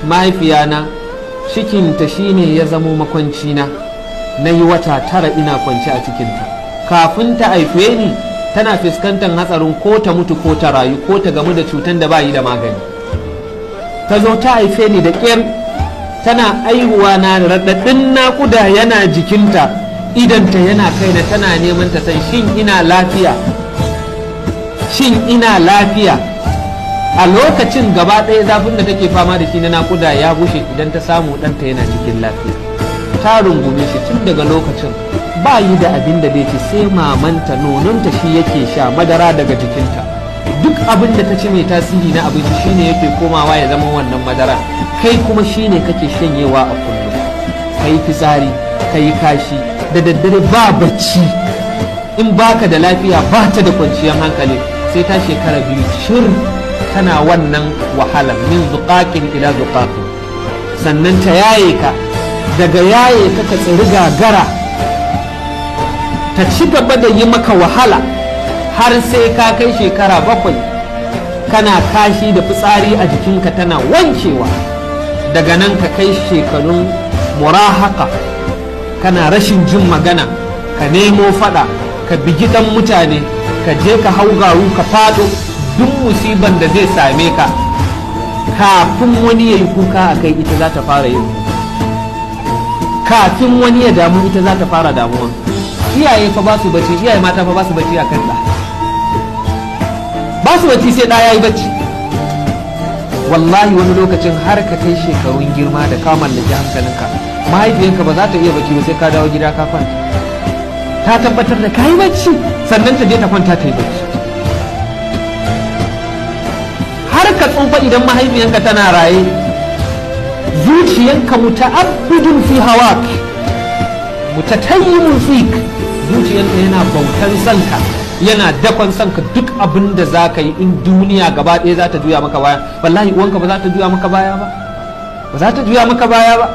Mahaifiyana cikinta shine ya zamo makwancina. Na yi wata 9 ina kwance a cikinta. Kafin ta haife ni, tana fuskantar hatsarin ko ta mutu ko ta rayu, ko ta gamu da cutan da ba yi da magani. Ta zo ta haife ni da ƙyar. Tana aihuwa na, raɗaɗin naƙuda yana jikinta, idanta yana kaina, tana neman ta san shin ina lafiya, shin ina lafiya. A lokacin gaba ɗaya zafin da take fama da shi na naƙuda ya bushe idan ta samu ɗanta yana cikin lafiya. Ta rungume shi. Tun daga lokacin ba yi da abin da zai ci sai mamanta, nononta shi yake sha, madara daga jikinta. Duk abin da ta ci mai tasiri na abinci shine yake komawa ya zama wannan madara. Kai kuma shine kake shanyewa a kullum. Kai fitsari, kai kashi, da daddare ba bacci. In baka da lafiya, ba ta da kwanciyar hankali. Sai ta shekara 2 cir tana wannan wahala, min zuqaqin ila zuqaqin, sannan ta yaye ka. Daga yaye ka, ka tsiri gagara, ta ci gaba da yi maka wahala har sai ka kai shekara 7, kana kashi da fitsari a jikinka tana wankewa. Daga nan ka kai shekarun murahaka, kana rashin jin magana, ka nemo fada, ka bigi dan mutane, ka je ka hau garu ka fado. Duk musiban da zai same ka, kafin wani ya yi kuka a kai, ita za ta fara yin kuka. Kafin wani ya damu, ita za ta fara damuwa. Iyaye fa ba su bacci, iyaye mata fa ba su bacci a kan ɗa, ba su bacci sai ɗa ya yi bacci. Wallahi wani lokacin har ka kai shekarun girma da ka mallaki hankalinka, mahaifiyanka ba za ta iya bacci ba sai ka dawo gida ka kwanta. Ta tabbatar da ka yi bacci, sannan ta je ta kwanta ta yi bacci. Har ka tsufa, idan mahaifiyanka tana raye, zuciyanka muta'abbidun fi hawak, mutatayyimun fik. Zuciyanka yana bautan sanka, yana dakon sanka. Duk abin da za ka yi, in duniya gaba ɗaya za ta juya maka baya, wallahi uwanka ba za ta juya maka baya ba, ba za ta juya maka baya ba.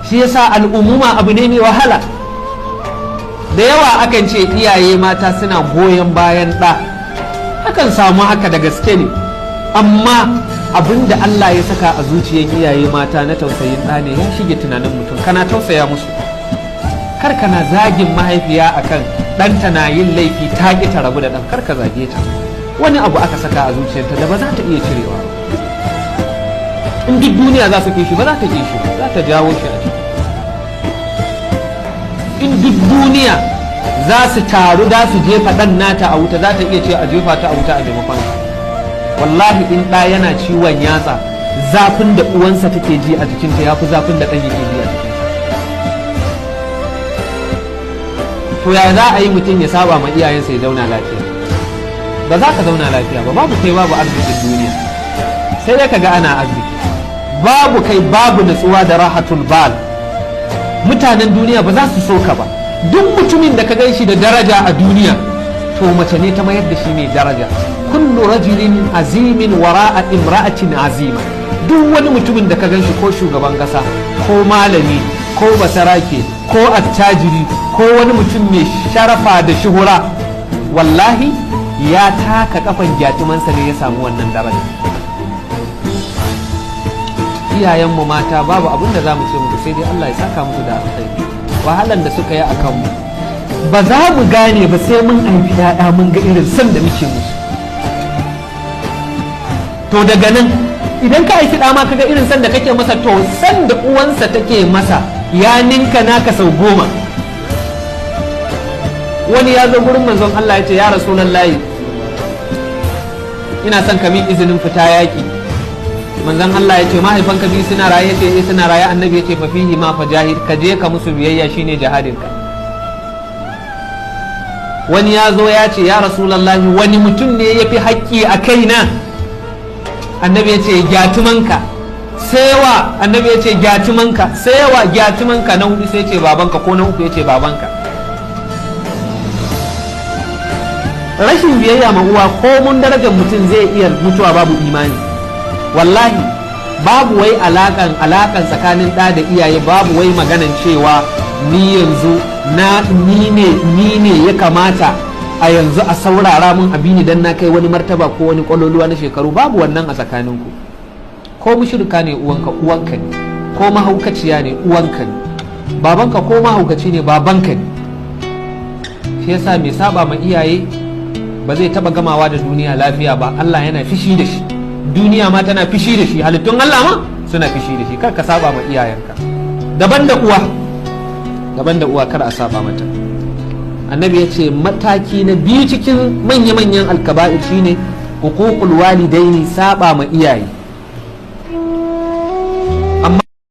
Shi yasa al'umuma abu ne mai wahala. Da yawa akan ce iyaye mata suna goyon bayan ɗa. Akan samu haka da gaske ne, amma abin da Allah ya saka a zuciyar iyaye mata na tausayin ɗa ne ya shige tunanin mutum. Kana tausaya musu. Kar kana zagin mahaifiya akan ɗanta na yin laifi, ta ƙi ta rabu da ɗan. Kar ka zage ta. Wani abu aka saka a zuciyarta da ba za ta iya cirewa ba. In duk duniya za su ƙi shi, ba za ta ƙi shi, za ta jawo shi a ciki. In duk duniya za su taru za su jefa ɗan nata a wuta, za ta iya ce a jefa ta a wuta a maimakon. Wallahi in ɗa yana ciwon yatsa, zafin da uwansa take ji a jikinta ya fi zafin da ɗan yake ji a jikinsa. To ya za a yi mutum ya saba ma iyayensa ya zauna lafiya? Ba za ka zauna lafiya ba. Babu kai babu arzikin duniya, sai dai ka ga ana arziki. Babu kai babu natsuwa da rahatul bal. Mutanen duniya ba za su so ka ba. Duk mutumin da ka gan shi da daraja a duniya, to mace ne ta mayar da shi mai daraja. Kullu rajulin azimin wara'a imra'atin azima. Duk wani mutumin da ka gan shi, ko shugaban kasa, ko malami, ko basarake, ko attajiri, ko wani mutum mai sharafa da shuhura, wallahi ya taka kafan gyatumansa ne ya samu wannan daraja. Iyayenmu mata, babu abin da za mu ce musu sai dai Allah ya saka musu da alkhairi. Wahalan da suka yi a kanmu ba za mu gane ba sai mun haifi 'ya'ya, mun ga irin son da muke musu. To daga nan idan ka haifi ɗa ma, ka ga irin son da kake masa, to son da uwansa take masa ya ninka naka sau 10. Wani ya zo gurin Manzon Allah, ya ce, "Ya Rasulallahi, ina son ka min izinin fita yaƙi." Manzon Allah ya ce, "Mahaifanka biyu suna raye?" Ce, "Eh, suna raye." Annabi ya ce, "Fa fihi ma fajahid." Ka je ka musu biyayya, shine jihadinka. Wani ya zo ya ce, "Ya Rasulallahi, wani mutum ne ya fi haƙƙi a kaina?" Annabi ya ce, "Gyatumanka." Sewa? Annabi ya ce, "Gyatumanka." Sewa? "Gyatumanka." Na hudu sai ce, "Babanka." Ko na uku ya ce, "Babanka." Rashin biyayya ma uwa, ko mun darajar mutum, zai iya mutuwa babu imani. Wallahi babu wai alakan tsakanin ɗa da iyaye, babu wai maganan cewa ni yanzu na ni ne ya kamata a yanzu a saurara mun abini dan na kai wani martaba ko wani kwaloluwa na shekaru. Babu wannan a tsakaninku. Ko mushrika ne uwanka, uwanka ne. Ko mahaukaciya ne, uwanka ne. Babanka ko mahaukaci ne, babanka ne. Shi yasa mai saba ma iyaye ba zai taba gamawa da duniya lafiya ba. Allah yana fishi da shi, duniya ma tana fishi da shi, halittun Allah ma suna fishi da shi. Kar ka saba ma iyayenka. Daban da uwa, daban da uwa, kar a saba mata. Annabi ya ce mataki na biyu cikin manya-manyan alkaba'ir shine huququl walidaini, saba ma iyaye.